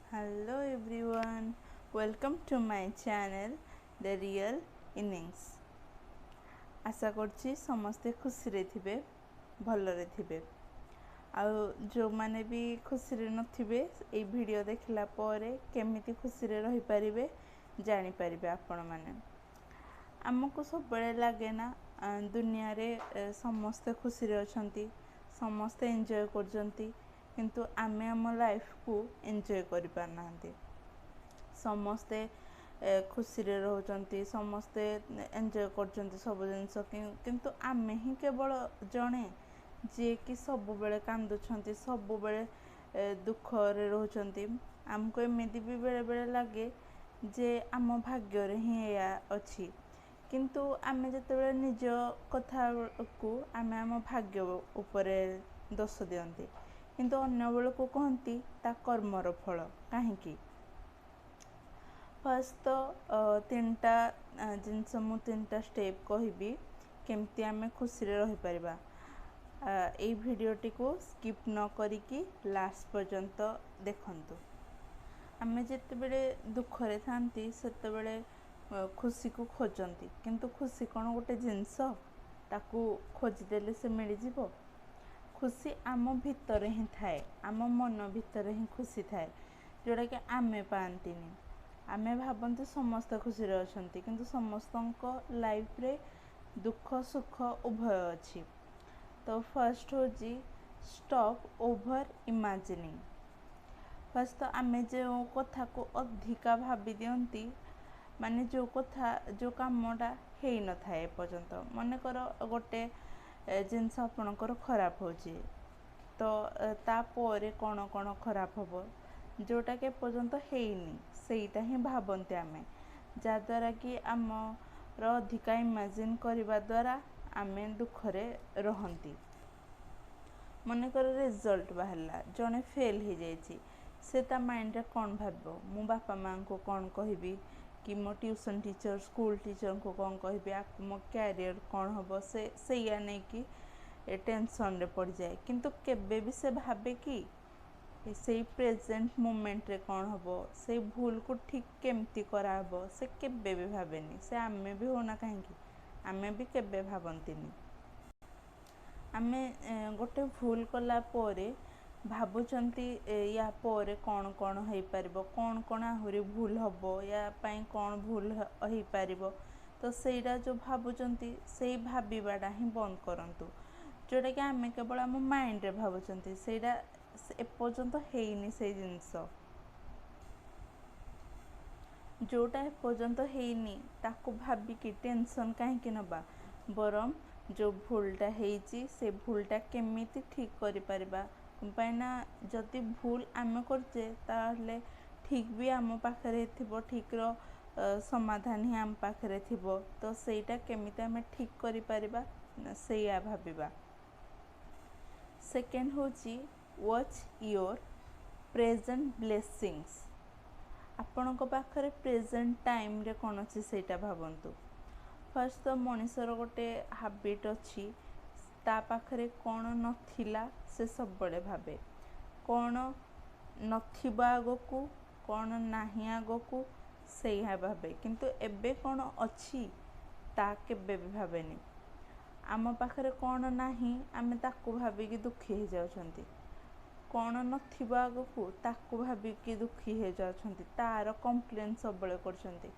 Hello everyone, welcome to my channel The Real Innings। ଆଶା କରୁଛି ସମସ୍ତେ ଖୁସିରେ ଥିବେ, ଭଲରେ ଥିବେ। ଆଉ ଯେଉଁମାନେ ବି ଖୁସିରେ ନଥିବେ, ଏଇ ଭିଡ଼ିଓ ଦେଖିଲା ପରେ କେମିତି ଖୁସିରେ ରହିପାରିବେ ଜାଣିପାରିବେ ଆପଣମାନେ। ଆମକୁ ସବୁବେଳେ ଲାଗେ ନା ଦୁନିଆରେ ସମସ୍ତେ ଖୁସିରେ ଅଛନ୍ତି, ସମସ୍ତେ ଏନ୍ଜୟ କରୁଛନ୍ତି, କିନ୍ତୁ ଆମେ ଆମ ଲାଇଫକୁ ଏନ୍ଜୟ କରିପାରୁନାହାନ୍ତି। ସମସ୍ତେ ଖୁସିରେ ରହୁଛନ୍ତି, ସମସ୍ତେ ଏନ୍ଜୟ କରୁଛନ୍ତି ସବୁ ଜିନିଷ, କିନ୍ତୁ ଆମେ ହିଁ କେବଳ ଜଣେ ଯିଏକି ସବୁବେଳେ କାନ୍ଦୁଛନ୍ତି, ସବୁବେଳେ ଦୁଃଖରେ ରହୁଛନ୍ତି। ଆମକୁ ଏମିତି ବି ବେଳେବେଳେ ଲାଗେ ଯେ ଆମ ଭାଗ୍ୟରେ ହିଁ ଏଇଆ ଅଛି। କିନ୍ତୁ ଆମେ ଯେତେବେଳେ ନିଜ କଥାକୁ ଆମେ ଆମ ଭାଗ୍ୟ ଉପରେ ଦୋଷ ଦିଅନ୍ତି, କିନ୍ତୁ ଅନ୍ୟ ବେଳକୁ କହନ୍ତି ତା କର୍ମର ଫଳ। କାହିଁକି? ଫାର୍ଷ୍ଟ ତ ତିନିଟା ଜିନିଷ, ମୁଁ ତିନିଟା ଷ୍ଟେପ୍ କହିବି କେମିତି ଆମେ ଖୁସିରେ ରହିପାରିବା। ଏଇ ଭିଡ଼ିଓଟିକୁ ସ୍କିପ୍ ନ କରିକି ଲାଷ୍ଟ ପର୍ଯ୍ୟନ୍ତ ଦେଖନ୍ତୁ। ଆମେ ଯେତେବେଳେ ଦୁଃଖରେ ଥାନ୍ତି, ସେତେବେଳେ ଖୁସିକୁ ଖୋଜନ୍ତି। କିନ୍ତୁ ଖୁସି କ'ଣ ଗୋଟେ ଜିନିଷ, ତାକୁ ଖୋଜିଦେଲେ ସେ ମିଳିଯିବ? ଖୁସି ଆମ ଭିତରେ ହିଁ ଥାଏ, ଆମ ମନ ଭିତରେ ହିଁ ଖୁସି ଥାଏ, ଯେଉଁଟାକି ଆମେ ପାଆନ୍ତିନି। ଆମେ ଭାବନ୍ତି ସମସ୍ତେ ଖୁସିରେ ଅଛନ୍ତି, କିନ୍ତୁ ସମସ୍ତଙ୍କ ଲାଇଫରେ ଦୁଃଖ ସୁଖ ଉଭୟ ଅଛି। ତ ଫାର୍ଷ୍ଟ ହେଉଛି ଷ୍ଟପ୍ ଓଭର ଇମାଜିନିଂ। ଫାର୍ଷ୍ଟ ତ ଆମେ ଯେଉଁ କଥାକୁ ଅଧିକା ଭାବି ଦିଅନ୍ତି, ମାନେ ଯେଉଁ କଥା, ଯେଉଁ କାମଟା ହେଇନଥାଏ ଏପର୍ଯ୍ୟନ୍ତ। ମନେକର ଗୋଟେ ଜିନିଷ ଆପଣଙ୍କର ଖରାପ ହେଉଛି, ତ ତାପରେ କ'ଣ କ'ଣ ଖରାପ ହେବ, ଯେଉଁଟାକି ଏପର୍ଯ୍ୟନ୍ତ ହେଇନି, ସେଇଟା ହିଁ ଭାବନ୍ତି ଆମେ, ଯାହାଦ୍ୱାରା କି ଆମର ଅଧିକା ଇମାଜିନ୍ କରିବା ଦ୍ୱାରା ଆମେ ଦୁଃଖରେ ରହନ୍ତି। ମନେକର ରେଜଲ୍ଟ ବାହାରିଲା, ଜଣେ ଫେଲ୍ ହେଇଯାଇଛି, ସେ ତା ମାଇଣ୍ଡରେ କ'ଣ ଭାବିବ? ମୁଁ ବାପା ମାଆଙ୍କୁ କ'ଣ କହିବି, କି ମୋ ଟ୍ୟୁସନ୍ ଟିଚର୍, ସ୍କୁଲ ଟିଚର୍ଙ୍କୁ କ'ଣ କହିବି, ଆକୁ ମୋ କ୍ୟାରିୟର୍ କ'ଣ ହେବ? ସେ ସେଇଆ ନେଇକି ଟେନସନ୍ରେ ପଡ଼ିଯାଏ। କିନ୍ତୁ କେବେ ବି ସେ ଭାବେ କି ସେଇ ପ୍ରେଜେଣ୍ଟ ମୋମେଣ୍ଟରେ କ'ଣ ହେବ, ସେଇ ଭୁଲକୁ ଠିକ୍ କେମିତି କରାହେବ, ସେ କେବେ ବି ଭାବେନି। ସେ ଆମେ ବି ହେଉନା କାହିଁକି, ଆମେ ବି କେବେ ଭାବନ୍ତିନି। ଆମେ ଗୋଟେ ଭୁଲ କଲା ପରେ ଭାବୁଛନ୍ତି ୟା ପରେ କ'ଣ କ'ଣ ହେଇପାରିବ, କ'ଣ କ'ଣ ଆହୁରି ଭୁଲ ହେବ, ୟା ପାଇଁ କ'ଣ ଭୁଲ ହେଇପାରିବ। ତ ସେଇଟା ଯେଉଁ ଭାବୁଛନ୍ତି, ସେଇ ଭାବିବାଟା ହିଁ ବନ୍ଦ କରନ୍ତୁ। ଯେଉଁଟାକି ଆମେ କେବଳ ଆମ ମାଇଣ୍ଡରେ ଭାବୁଛନ୍ତି, ସେଇଟା ଏପର୍ଯ୍ୟନ୍ତ ହେଇନି। ସେଇ ଜିନିଷ ଯେଉଁଟା ଏପର୍ଯ୍ୟନ୍ତ ହେଇନି, ତାକୁ ଭାବିକି ଟେନସନ୍ କାହିଁକି ନେବା? ବରଂ ଯେଉଁ ଭୁଲଟା ହେଇଛି, ସେ ଭୁଲଟା କେମିତି ଠିକ୍ କରିପାରିବା। କ'ଣ ପାଇଁ ନା ଯଦି ଭୁଲ ଆମେ କରୁଛେ, ତାହେଲେ ଠିକ୍ ବି ଆମ ପାଖରେ ଥିବ, ଠିକ୍ର ସମାଧାନ ହିଁ ଆମ ପାଖରେ ଥିବ। ତ ସେଇଟା କେମିତି ଆମେ ଠିକ୍ କରିପାରିବା, ସେଇଆ ଭାବିବା। ସେକେଣ୍ଡ ହେଉଛି ୱାଚ୍ your present ବ୍ଲେସିଂସ୍। ଆପଣଙ୍କ ପାଖରେ ପ୍ରେଜେଣ୍ଟ ଟାଇମ୍ରେ କ'ଣ ଅଛି, ସେଇଟା ଭାବନ୍ତୁ। ଫାର୍ଷ୍ଟ ତ ମଣିଷର ଗୋଟେ ହାବିଟ୍ ଅଛି, ତା ପାଖରେ କ'ଣ ନଥିଲା ସେ ସବୁବେଳେ ଭାବେ, କ'ଣ ନଥିବ ଆଗକୁ, କ'ଣ ନାହିଁ ଆଗକୁ, ସେଇଆ ଭାବେ। କିନ୍ତୁ ଏବେ କ'ଣ ଅଛି ତା କେବେ ବି ଭାବେନି। ଆମ ପାଖରେ କ'ଣ ନାହିଁ, ଆମେ ତାକୁ ଭାବିକି ଦୁଃଖୀ ହେଇଯାଉଛନ୍ତି। କ'ଣ ନଥିବ ଆଗକୁ, ତାକୁ ଭାବିକି ଦୁଃଖୀ ହେଇଯାଉଛନ୍ତି, ତାର କମ୍ପ୍ଲେନ୍ ସବୁବେଳେ କରୁଛନ୍ତି।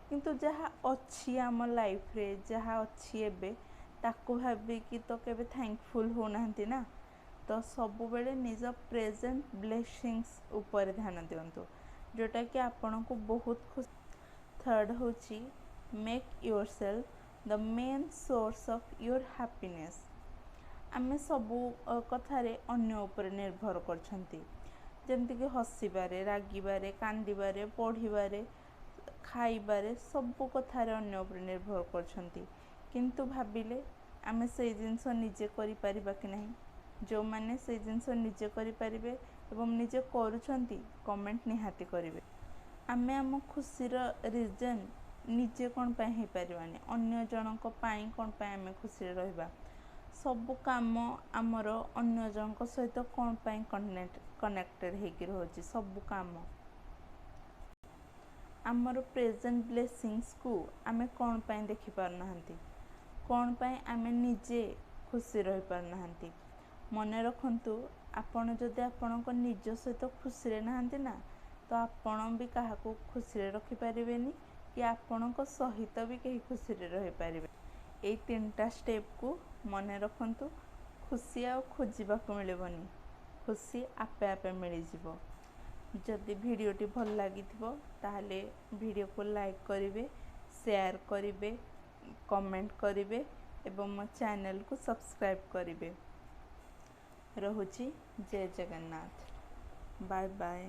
କିନ୍ତୁ ଯାହା ଅଛି ଆମ ଲାଇଫରେ, ଯାହା ଅଛି ଏବେ, ତାକୁ ଭାବିକି ତ କେବେ ଥ୍ୟାଙ୍କଫୁଲ୍ ହେଉନାହାନ୍ତି ନା। ତ ସବୁବେଳେ ନିଜ ପ୍ରେଜେଣ୍ଟ ବ୍ଲେସିଂସ୍ ଉପରେ ଧ୍ୟାନ ଦିଅନ୍ତୁ, ଯେଉଁଟାକି ଆପଣଙ୍କୁ ବହୁତ ଖୁସି। ଥାର୍ଡ଼ ହେଉଛି make yourself the main source of your happiness। ଆମେ ସବୁ କଥାରେ ଅନ୍ୟ ଉପରେ ନିର୍ଭର କରୁଛନ୍ତି, ଯେମିତିକି ହସିବାରେ, ରାଗିବାରେ, କାନ୍ଦିବାରେ, ପଢ଼ିବାରେ, ଖାଇବାରେ, ସବୁ କଥାରେ ଅନ୍ୟ ଉପରେ ନିର୍ଭର କରୁଛନ୍ତି। କିନ୍ତୁ ଭାବିଲେ ଆମେ ସେଇ ଜିନିଷ ନିଜେ କରିପାରିବା କି ନାହିଁ? ଯେଉଁମାନେ ସେଇ ଜିନିଷ ନିଜେ କରିପାରିବେ ଏବଂ ନିଜେ କରୁଛନ୍ତି, କମେଣ୍ଟ ନିହାତି କରିବେ। ଆମେ ଆମ ଖୁସିର ରିଜନ୍ ନିଜେ କ'ଣ ପାଇଁ ହେଇପାରିବାନି? ଅନ୍ୟ ଜଣଙ୍କ ପାଇଁ କ'ଣ ପାଇଁ ଆମେ ଖୁସିରେ ରହିବା? ସବୁ କାମ ଆମର ଅନ୍ୟ ଜଣଙ୍କ ସହିତ କ'ଣ ପାଇଁ କନେକ୍ଟେଡ଼ ହେଇକି ରହୁଛି ସବୁ କାମ? ଆମର ପ୍ରେଜେଣ୍ଟ ବ୍ଲେସିଂସକୁ ଆମେ କ'ଣ ପାଇଁ ଦେଖିପାରୁନାହାନ୍ତି? କ'ଣ ପାଇଁ ଆମେ ନିଜେ ଖୁସି ରହିପାରୁନାହାନ୍ତି? ମନେ ରଖନ୍ତୁ, ଆପଣ ଯଦି ଆପଣଙ୍କ ନିଜ ସହିତ ଖୁସିରେ ନାହାନ୍ତି ନା, ତ ଆପଣ ବି କାହାକୁ ଖୁସିରେ ରଖିପାରିବେନି କି ଆପଣଙ୍କ ସହିତ ବି କେହି ଖୁସିରେ ରହିପାରିବେ। ଏଇ 3ଟା ଷ୍ଟେପ୍କୁ ମନେ ରଖନ୍ତୁ, ଖୁସି ଆଉ ଖୋଜିବାକୁ ମିଳିବନି, ଖୁସି ଆପେ ଆପେ ମିଳିଯିବ। ଯଦି ଭିଡ଼ିଓଟି ଭଲ ଲାଗିଥିବ, ତାହେଲେ ଭିଡ଼ିଓକୁ ଲାଇକ୍ କରିବେ, ସେୟାର କରିବେ, କମେଣ୍ଟ କରିବେ ଏବଂ ମୋ ଚ୍ୟାନେଲକୁ ସବସ୍କ୍ରାଇବ୍ କରିବେ। ରହୁଛି, ଜୟ ଜଗନ୍ନାଥ, ବାଏ ବାଏ।